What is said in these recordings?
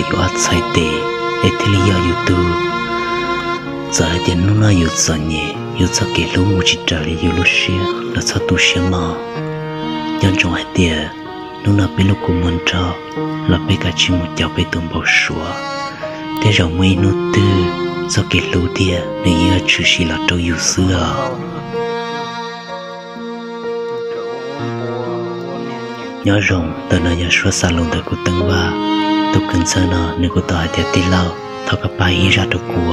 yus ob txhais tes es thiaj li yog yus tug. Txawm hais tias hnub no yus txom nyem, yus txoj kev hlub mus tsis raws li yus lub siab los txhob tu siab mog. Nco ntsoov hais tias hnub no peb lub kua muag nrog los peb kav tsij mus caum peb tus npau suav. Tej zaum muaj ib hnub twg txoj kev hlub tiag nws yeej yuav tshwm sim los rau yus xwb os. Nyob zoo, ntawm no yog suab xa lus ntawm kuv Teeb Vaj. Tus kwv ntxawg no nws kuj tau hais tias tij laug, thov koj pab ib zaj rau kuv.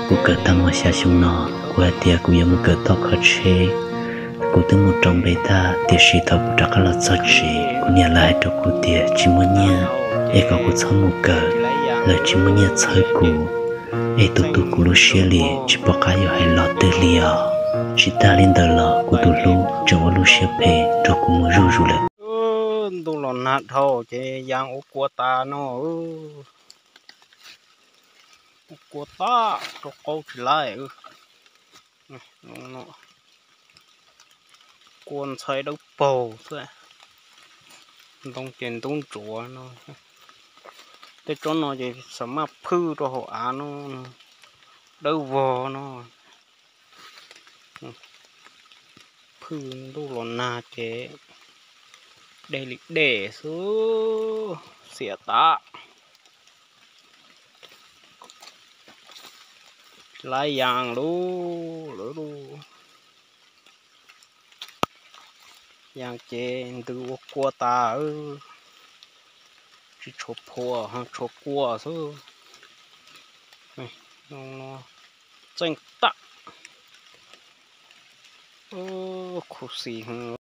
Kuv kawm tag mus xya xyoo no, kuv hais tias kuv yuav mus kawm toj kho tsheb. Kuv twb mus rau npe tag, tiam sis thaum kuv rov qab los txog tsev, kuv niam lawv hais rau kuv tias tsis muaj nyiaj, es kom kuv txhob mus kawm, lawv tsis muaj nyiaj txhawb kuv, es tus tu kuv lub siab li tsis pom qab yuav hais los twg li os. Tsis tas li ntawd los kuv tus hlub tseem ua lub siab phem nrog kuv mus zuj zus lawm. Ntuj los nag dhau ces yas ua kua tas no. Ua kua tas rau qaub tsis laib. Kua ntxhai dawb paug xwb, ntoo ces ntub ntsuav no. Tej tsob no ces xam maj phwj rau hauv av no, dawb vog no. Phwj ntuj los nag ces dej li dej xwb, xiam tas. Laib yas lub lawm, yas ces ntws ua kua tas, tsis tshuav phua ho tshuav kua xwb. Txeej tag, khuv xim.